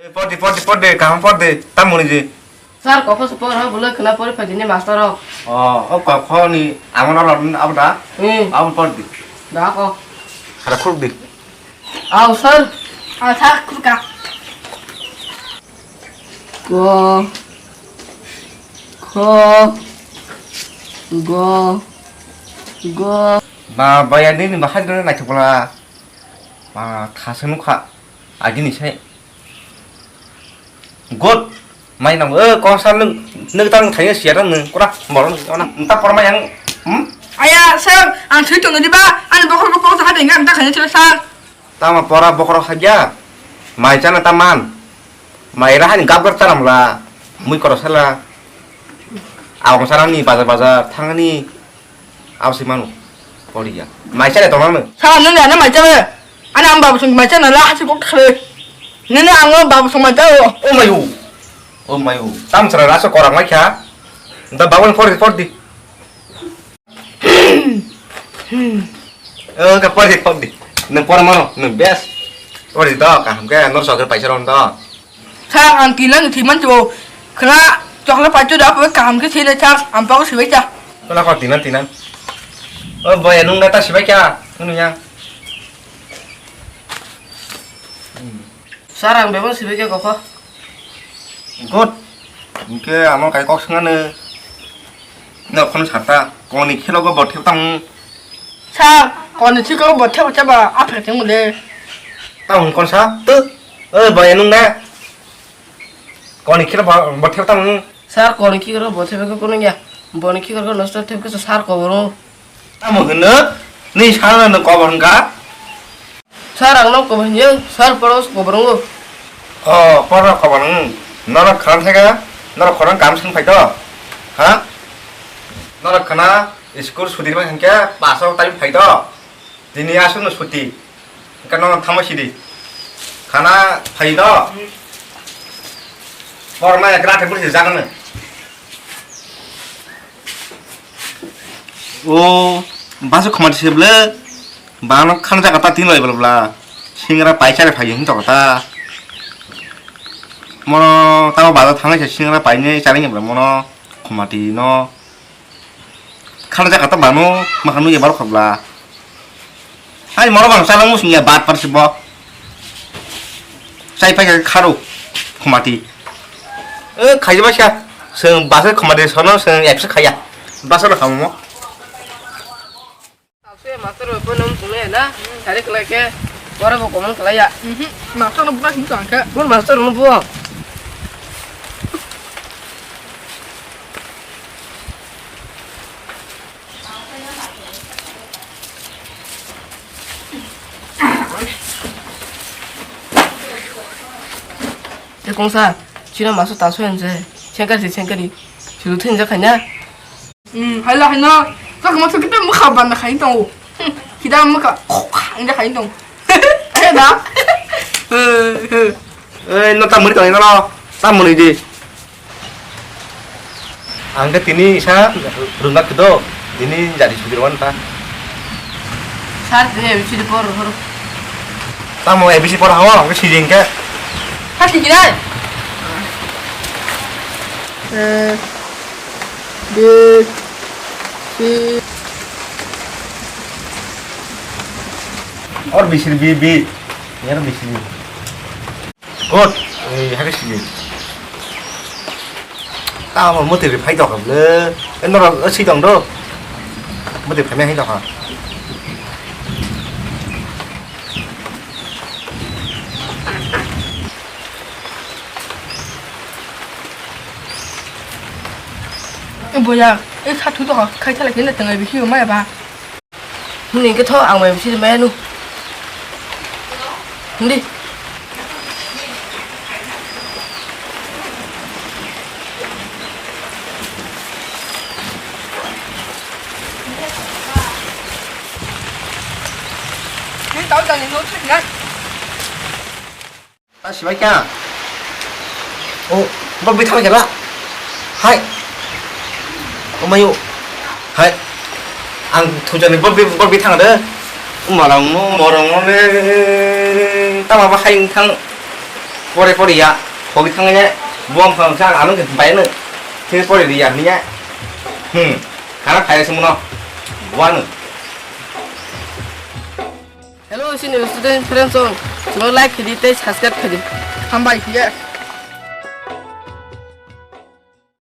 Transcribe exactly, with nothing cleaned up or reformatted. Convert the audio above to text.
Pordi, pordi, pordi, kaham pordi, tam muni ji. Sir, kok se por ha, bolo khna pori phai dini master rok. O, o kok ni amo na lor abo da? Hmm. Abo pordi. Da ko. Khara khuk di. Au, sir. Au, sir, khuk ka. Ko. Ko. Go. Go. Ba, ba ya ni ni ba ha jona na chukla. Ba, khasa nukha. Agini sai. Good. Mai nang, eh, kongsa nung, nung tang thaiya siya nung, kura, moron, ona, entah porma yang, hmm? Aya, sir, ang sui tong di ba, ani bokhor ko kongsa ha denga, entah khanya chila, sir. Tama pora bokhor ha ya. Mai chana taman. Mai rahan gabgar tanam la. Mui koro sala. Awang sarani bazar bazar thangani. Abo se mano. Poriya. Mai chale tongnang no. Sala nini ano mai chale. Ani ang babu song mai chale la hasi kok khale. Nini ang babu song mai chale. O mayu. O mayu. Tam sara raso korang mai kha. Da babu pori pori di. O ka pori pori di. Nang pori mano. Nang bes. Pori do kaham ke nor sokir paisa ron do. Sir, ang tina ni thiman tu. Khna chocolate pachu da pa kaham ke thile sir, ang pa ko sibai cha. Kala ko tina tina. O boy, nung da ta sibai kya? Nung ya. Sir, ang bebak sibai kya kok. Good. Inke amo kai kok sengane. No khon sata. Koni khelo go bothe tang. Sir, koni chiko bothe bothe ba aphe tengule. Tang kon sa. Tu. O boy, nung da. Koni khiro bo, bo thep tang. Sir, koni khiro bo thep ko kono ya. Boni khiro ko nosto thep ko sir ko boro. Tamo hino, ni sana no ko boro ka. Sir, ang no ko boro ya, sir poro ko boro. O, poro ko boro. Noro khana thega, noro khorang kam sing phai do. Ha? Noro khana school sudi ma hangke paso time phai do. Tini aswkno suti. Hwnkhe nono thangma sidi. Khana phai do. Borma ekra thai bwrwi jagan. O, baso khomati se ble. Bano khana jaga ta tin lai bla bla. Singra pai chale phai hwn to ta. Mono tamo bazo thangnai se singra pai ne chale bla mono khomati no. Khana jaga ta mano, makhang nukya barokha bla. Hai moro bang chalangmo singya bat par si bo. Chai pai kha kharo, khomati. E, khaijaba siya. Seng basa khomati sono, seng apsa khaya. Basa lo khamo. Master bo phone nung tunglai na, sari khlai khe, bora bo comment khlai ya. Mhm, master no buna hing tong khe. Bun master no bo. Te kongsa, chino maso ta soyan je, chengkari je chengkari, chudu thin je khanya. Hmm, haila haino, tak maso kita mukha banda khai tong. Hmm, kita mukha, anja khai tong. Ayo da. Eh, no tamuri tong no, tamuri di. Ang khe tini sa rwngna kdo, tini jari sujurwan ta. Sir, tini A B C D por horo. Tamo A B C por hawa, ang khe sijing khe. Ha, sijinai. A, B, C. Or B C D, B, B. Yar B C D. Good. Ei, hai sini. Tamo muti ri phai dok le. Eno ro si dong do. Muti phai hai dok ha. Boya, e kha thu to khai thala khe le tengai bi hiyo maya ba. Hwnwi khe tho ang bai bisi maya nu. Hwndi. Hwnwi tau jani no thik na. Ta sibai kha. O, bo bithang jala. Hai. O mayu. Hai. Ang thujani bo bi-, bo bithang de. Umarang mo, morang mo le. Tama ba hai thang. Pore pore ya, hobi thangya, buang phang sa anu ke bayanu. Thik pore dia hanya. Hmm, kana phai semuno. Buanu. Hello, sini student friends song. Chuma like khidi tei subscribe khidi. Hambai khiya.